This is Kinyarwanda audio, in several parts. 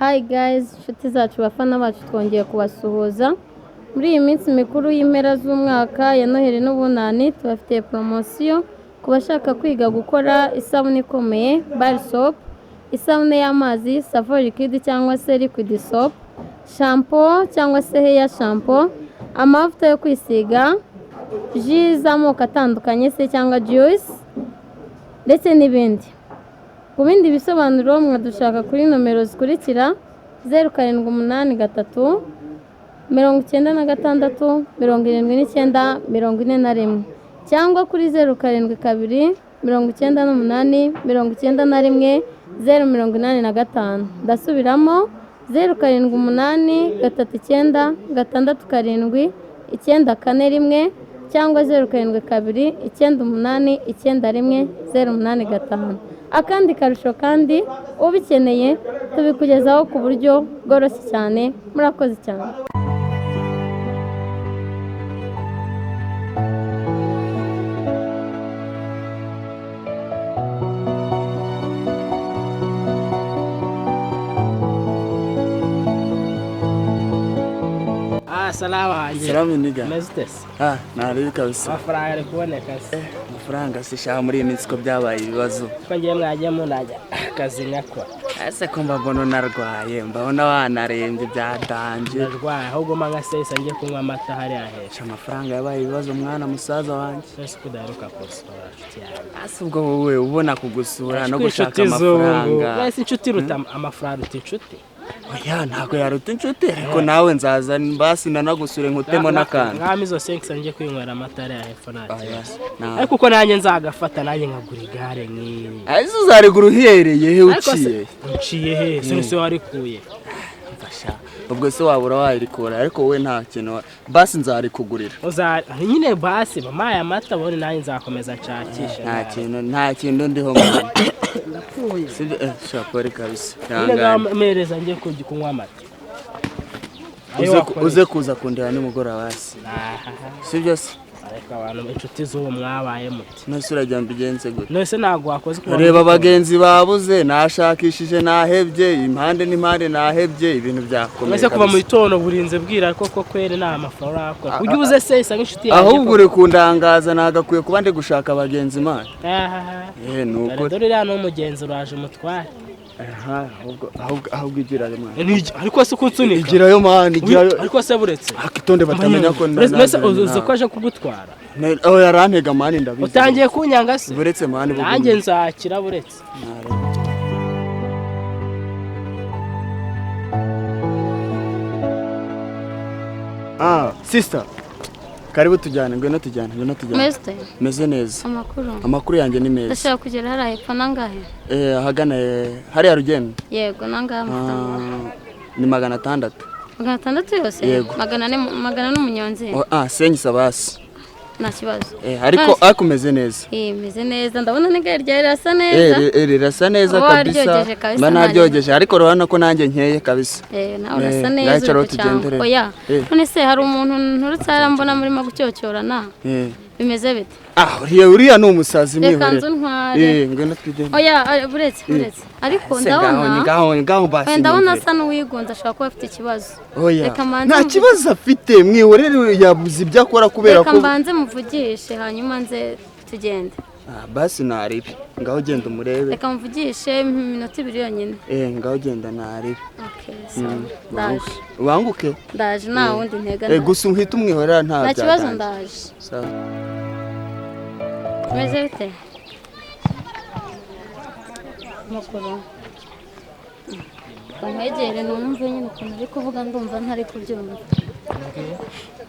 Hi guys, inshuti zacu, bafana bacu, twongeye kubasuhuza. Muri iyi minsi mikuru y'impera z'umwaka ya Noheli n'Ubunani, tubafitiye poromosiyo ku bashaka kwiga gukora isabune ikomeye, bar soap, isabune y'amazi, savon liquide cyangwa se liquid soap, shampoo cyangwa se hair shampoo, amavuta yo kwisiga, jus z'amoko atandukanye se cyangwa juice, ndetse n'ibindi. Ku bindi bisobanuro mwadushaka kuri nomero zikurikira: 0783 96 79 41, cyangwa kuri 072 98 91 085. Ndasubiramo: 0783967941, cyangwa 0729891085. Akandi karusho kandi, ubikeneye tubikugezaho ku buryo bworoshye cyane. Murakoze cyane. Ah, salama wanjye. Salamu niga. Umeze ute se? Ah, ntarebe kabisa. Amafaranga ari kuboneka se? Amafaranga se shaha, muri iyi minsi ko byabaye ibibazo. Ko ngiye mwajya munajya akazi nkakora. Ese ko mbabona unarwaye, mbabona wanarembye byatanje. Ndarwaye ahubwo mpa nka sesa njye kunywa amata hariya hejuru. Sha, amafaranga yabaye ibibazo mwana musaza wanjye. Ese ko udaheruka kunsura, nshuti yanjye? Ese ubwo wowe ubona kugusura no gushaka Inshuti z'ubu ngubu. amafaranga. Ese inshuti iruta amafaranga, iruta inshuti? Oya, ntabwo yaruta inshuti, ariko nawe nzaza basi nanagusure nkutemo n'akantu. Mwami, izo senkisa njye kwinywera amata hariya hepfo, nta Oya, kibazo. nta- Ariko uko nanjye nzagafata, nanjye nkagura igare nk'iri. Ese uzarigura uhereye he? Ariko se Uciye? Uciye he se? Se warikuye? Mfasha, ubwo se wabura wayirikura? Ariko wowe nta kintu basi nzarikugurira. Uza nyine basi bampaye amata, ubundi nanjye nzakomeza nshakishe. Nta kintu ndiho mwana. Sibyo, sha, pole kabisa. Nyine Ihangane. ngamereza njye kujya kunywa amata. Ayo wakoreye. Uze kuza kundeba nimugoroba basi. Ahaha. Sibyo se? Ariko abantu inshuti z'ubu mwabaye muti? None uragira ngo mbigenze gute? None se ntabwo wakoze kuva mu Reba, gitondo? Abagenzi babuze, nashakishije nahebye, impande n'impande nahebye, ibintu byakomeye Mbese kuva mu kabisa. gitondo burinze bwira koko kweri nta mafaranga urakora, ujya ubuze se isa nk'inshuti yanjye Ahubwo koko. uri kundangaza, nagakwiye kuba ndi gushaka abagenzi imana. Ahaha. Ni Dore ukuri. dore uriya ni umugenzi, uraje umutware. Aha, ahubwo igirayo mwana. Ariko se uko unsunika? Igirayo mwana, igirayo. Ariko se buretse. Akitonde batamenya ko Mbese uzi ko aje kugutwara? Oh, yarantega mani, ndabizi. Utangiye kunyanga se? Buretse mani. Nanjye nzakira, buretse. Ah, sister. Karibu tujyane, ngwino tujyane, ngwino tujyane. Meze? Meze neza. Amakuru? Amakuru yanjye ni meza. Ndashaka kugera hariya hepfo, nangahe? Ahagana hariya rugendo. Yego, nangahe amafaranga? Ah, ni 600. 600 yose? Yego. 400, 400 n'umunyonzi. Oh, ah, senyisa basi. Nta kibazo. Ariko None se- ariko umeze neza. Meze neza, ndabona n'igare ryawe rirasa neza. Rirasa neza Uba kabisa. waryogeje kabisa, Mba nta naryogeje, ariko urabona ko nanjye nkeye kabisa. Nawe urasa neza, Ngaho uri tugende kucyangwa. rero. Oya. None se hari umuntu nturutse hariya mbona murimo gucyocyorana? Bimeze bite? Ah, uriya ni umusazi. Reka Mwihorere. nzu ntware. Ngwino twigende. Oya, buretse, buretse, ariko Se, ngaho ndabona ngaho ngaho basi. Oya, ndabona nyumvire. asa n'uwigunze, ashobora kuba afite ikibazo. Oya. Reka mbanze Nta kibazo afite, mwihorere, yabuze ibyo akora kubera Reka ko mbanze muvugishe, hanyuma nze tugende. Ah, basi naribi. Ngaho genda umurebe. Reka muvugishe iminota 2 yonyine. Ngaho genda naribi. Okay, sawa, ndaje. Ubanguke. Ndaje, nta wundi ntega. Eh, gusa uhita umwihorera, nta Nta kibazo. byatangiye. Ndaje. Sawa. Bimeze bite? Amakuru? Nkwegere numve nyine ukuntu uri kuvuga, ndumva ntari kubyumva.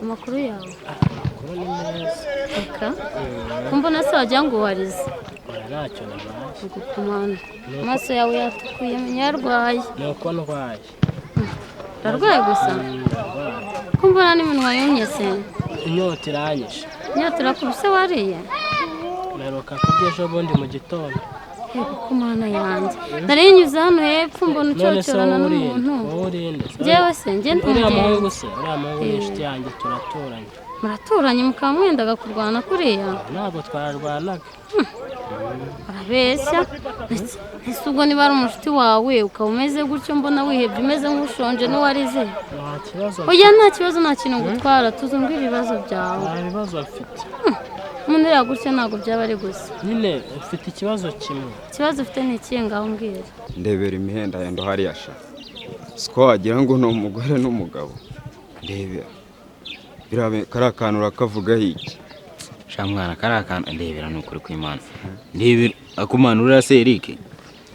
Amakuru yawe? Amakuru ni meza. Reka kumbona se wagira ngo warize. Oya, ntacyo nabaye. Gukumana amaso yawe yatukuye, menya yarwaye. Ni uko ndwaye. Urarwaye gusa? Ndarwaye. Ko mbona n'iminwa yumye se? Inyota iranyishe. Inyota irakubise? Wariye? Mperuka kurya ejo bundi mu gitondo. Yego ko mana yanjye, nari nyuze hano hepfo mbona None se ucyocorana wowe urinde? n'umuntu. Wowe urinde? Njyewe se njye ndi Uriya umugenzi. muhungu se, uriya muhungu ni inshuti yanjye, turaturanye. Muraturanye mukaba mwendaga kurwana kuriya? Ntabwo twarwanaga. Ubeshya. Ese ubwo niba ari umushuti wawe ukaba umeze gutyo, mbona wihebye, umeze nk'ushonje n'uwarize? Nta kibazo. Oya, nta kibazo, nta kintu ngutwara. Tuzi ibibazo byawe. Nta bibazo mfite. Umuntu uriya gutya ntabwo byaba ari gusa. Nyine mfite ikibazo kimwe. Ikibazo ufite ni ikihe? Ngaho mbwira. Ndebera imihendahendo hariya sha, siko wagira ngo ni umugore n'umugabo. Ndebera biriya, kariya kantu urakavugaho iki? Sha mwana, kariya kantu ndebera, ni ukuri kw'Imana, ndebera akumana uriya se Eric.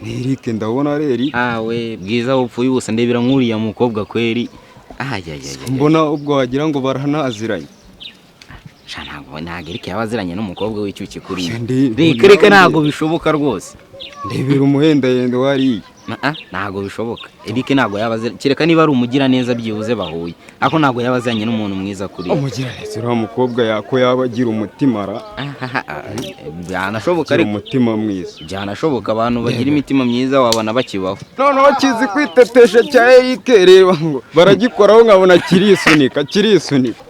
Ni Eric, ndabona ari Eric. Awe bwiza bupfuye ubusa, ndebera nk'uriya mukobwa kweri, ayayaya. Mbona ubwo wagira ngo baranaziranye. Sha ntabwo Eric yaba aziranye n'umukobwa w'icyuki kuriya. Oya, Reka reka, ntabwo bishoboka rwose. Ndebera umuhendahendo hariya. Ntabwo bishoboka, Eric ntabwo yaba aziranye, kereka niba ari umugiraneza byibuze bahuye, ariko ntabwo yaba aziranye n'umuntu mwiza kuriya. Umugiraneza, uriya mukobwa yako yaba agira umutima ra? Byanashoboka Agira ariko. umutima mwiza. Byanashoboka, abantu bagira imitima myiza wabona bakibaho. Noneho kizi kwitetesha cya Eric, reba ngo baragikoraho nkabona kirisunika kirisunika.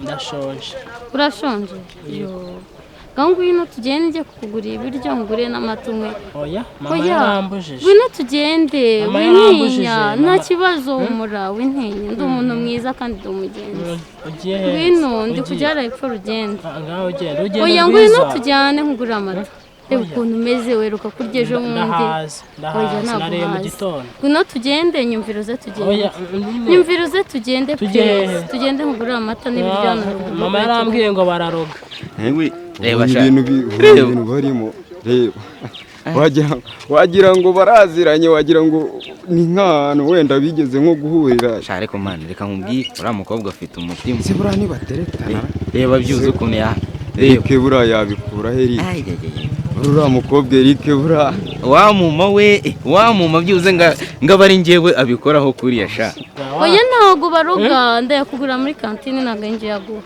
Ndashonje. Urashonje? Yo, ngaho ngwino tugende, njye kukugurira ibiryo, ngure n'amata unywe. Oya, mama Oya, yarambujije. ngwino tugende. Mama Wintinya. yarambujije, Nta mama. kibazo, humura, wintinya, ndi umuntu mwiza kandi ndi umugenzi. Ugiye he? Ngwino, ndi Ugiye. kujyara hepfo rugende. Ah, ngaho ugenda ugenda. Oya, ngwino Rwiza. tujyane nkugurire amata. Reba ukuntu umeze, weruka kurya ejo bundi. Ndahaze. Oya, Ndahaze, ntabwo nariye mu uhaze. gitondo. Ngwino tugende, nyumvira uze tugende. Oya, nyine. Nyumvira uze tugende. Tujye Please. hehe? Tugende nkugurire amata n'ibiryo hano haruguru. Mama yarambwiye ngo bararoga. Reba Ubonye sha. ibintu ubonye Reba. ibintu barimo, reba wagira ngo baraziranye, wagira ngo ni nk'ahantu wenda bigeze nko guhurira. Sha ariko man, reka nkubwire, uriya mukobwa afite umutima. Ese buriya nibateretana? Reba byuze ukuntu ya reba. Eric buriya yabikura he, Eric? Ayayaya. Uriya mukobwa Eric buriya. Wamuma we, wamuma byuze nga aba ari njyewe abikoraho kuriya sha. Oya, ntabwo baroga, ndayakugura muri kantine, ntabwo ari njye uyaguha.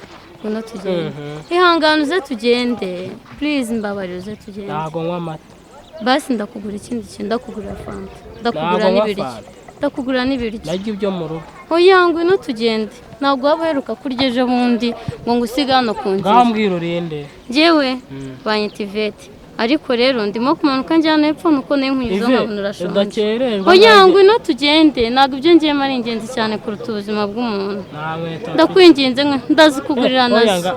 Ngwino tugende, ihangane uze tugende, please, mbabarira uze tugende. Ntabwo nywa amata. Basi ndakugura ikindi kintu, ndakugurira fanta, ndakugura Ntabwo nywa n'ibiryo. fanta. Ndakugura n'ibiryo. Narya ibyo mu rugo. Oya, ngwino tugende, ntabwo waba uheruka kurya ejo bundi ngo ngusige hano ku nzira. Ngaho mbwira, urinde? Njyewe banyita Ivete, ariko rero ndimo kumanuka njyana hepfo nuko nayo nkunyuzeho Ive, nkabona urashonje. udakererwa. Oya, nanjye. ngwino tugende, ntabwo ibyo ngiyemo ari ingenzi cyane kuruta ubuzima bw'umuntu. Nta nkweto mfite. Ndakwinginze, ndazikugurira Oya, nazo.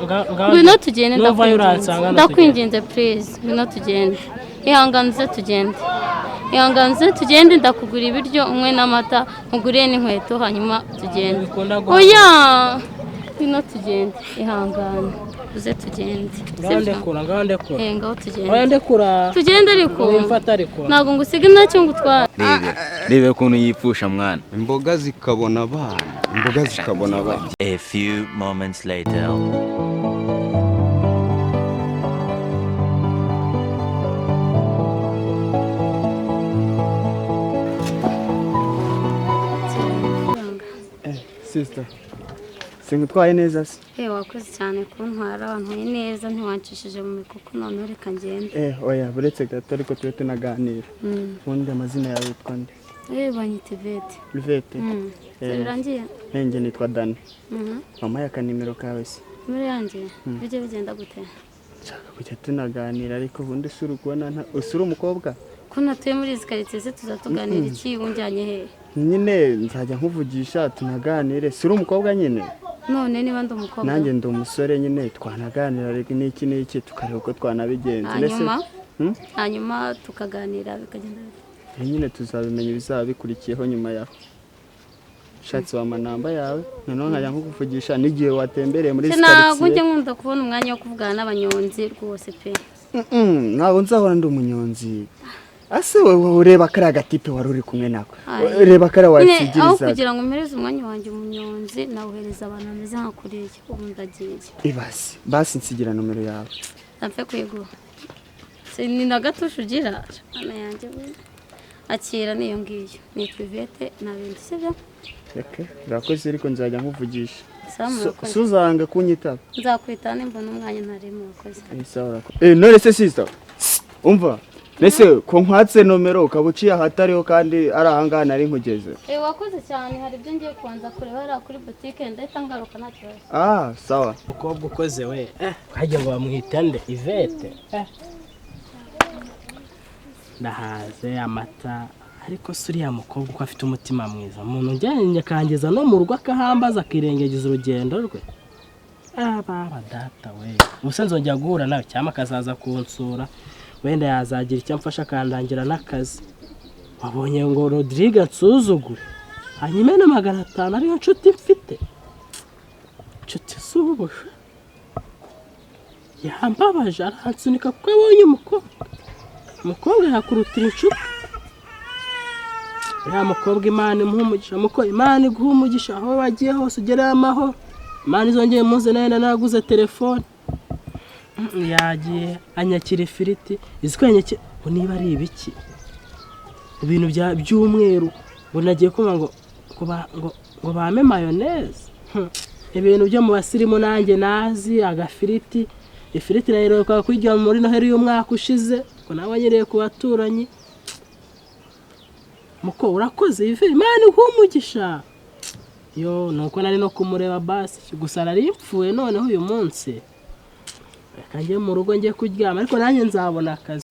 Ngwino tugende. Nuvayo Ndakwinginze. uransanga hano. Ndakwinginze, please, ngwino tugende, ihangane uze tugende, ihangane uze tugende, ndakugura ibiryo unywe n'amata, nkuguriye n'inkweto, hanyuma tugende. Bikunda guhaguruka. Oya, ngwino tugende, ihangane uze tugende. Ngaho Sibyo? ndekura, ngaho ndekura. Eh, ngaho tugende. Oya, ndekura. Tugende ariko. Wimfata ariko. Ntabwo ngusiga, ntacyo ngutwara. Reba reba ukuntu yipfusha mwana. Imboga zikabona abana, imboga zikabona abana. A few moments later. Sister, singutwaye neza se? Eh, wakoze cyane kuntwara, wantwaye neza, ntiwancishije mu mikuku. Noneho reka ngende. Eh, oya, buretse gato ariko tube tunaganira. Ubundi amazina yawe witwa nde? Eh, banyita Ivete. Ivete. Se birangiye? Njye nitwa Dani. Wampaye akanimero kawe se? Muri yanjye bijye bigenda gute? Nshaka kujya tunaganira, ariko ubundi usura ukubona usura umukobwa. Ko natuye muri izi karitsiye se, tuza tuganira iki? Unjyanye hehe? Nyine nzajya nkuvugisha tunaganire, sura umukobwa nyine. None niba ndi umukobwa? Nanjye ndi umusore nyine, twanaganira ariko n'iki n'iki, tukareba uko twanabigenza. Ndetse- Hanyuma? Hmm? Hanyuma tukaganira bikagenda bite? Eh, nyine tuzabimenya ibizaba bikurikiyeho nyuma yaho. Ushatse wampa namba yawe, noneho nkajya nkukuvugisha n'igihe watembereye muri izi Ntabwo njya karitsiye. nkunda kubona umwanya wo kuvugana n'abanyonzi rwose pe. Ntabwo nzahora ndi umunyonzi. Ase wowe ureba kariya gatipe wari uri kumwe nako? Ay. Reba kariya Nyine aho wasigirizaga. kugira ngo mpereze umwanya wanjye umunyonzi, nawuhereza abantu bameze nka kuriya. Ubu ndagiye. Ibasi basi, nsigira nomero yawe. Ntapfe kuyiguha. Si ni na gatusha ugira Mana yanjye we, akira niyo ngiyo, nitwa Ivete, nta bindi, sibyo? Reka, urakoze, ariko nzajya nkuvugisha. Sawa, murakoze. Suzanga kunyitaba. Nzakwita nimbona umwanya ntari, murakoze. Eh, sawa, urakoze. Eh, none se sister, umva, nese ko nkwatse nomero ukaba uciye ahatariho kandi ari ahangaha nari nkugeze? Eh, wakoze cyane, hari ibyo ngiye kubanza kureba hariya kuri butike, ndahita ngaruka, nta kibazo. Ah, sawa. Umukobwa ukoze we, hajya ngo bamwita nde? Ivete. Ndahaze amata. Ariko se uriya mukobwa uko afite umutima mwiza, umuntu ujyanye akangeza no mu rugo akahambaza, akirengagiza urugendo rwe. Ababa data we, ubuse nzongera guhura nawe cyangwa akazaza kunsura? Wenda yazagira icyo amfasha akandangira n'akazi. Wabonye ngo Rodrigue ansuzugure, hanyuma na 500 ariyo nshuti mfite, inshuti z'ubusha. Yambabaje, aransunika kuko abonye umukobwa. Umukobwa yakurutira inshuti. Uriya mukobwa, Imana imuha umugisha. Muko, Imana iguha umugisha, aho wagiye hose ugereyo amahoro. Imana izongeye muze nawe. Nanaguze telefone. Yagiye anyakira ifiriti, izi ko yanyakira ngo niba ari ibiki, ibintu by'umweru, ngo nagiye kumva ngo bame mayonnaise. Ibintu byo mu basirimu nanjye nazi agafiriti. Ifiriti nayiheruka kurya muri Noheli y'umwaka ushize, ngo nawe anyereye ku baturanyi. Muko, urakoze ive, Imana iguhe umugisha. Yo, nuko nari no kumureba basi gusa nari mpfuye. Noneho uyu munsi reka njye mu rugo, njye kuryama, ariko nanjye nzabona akazi.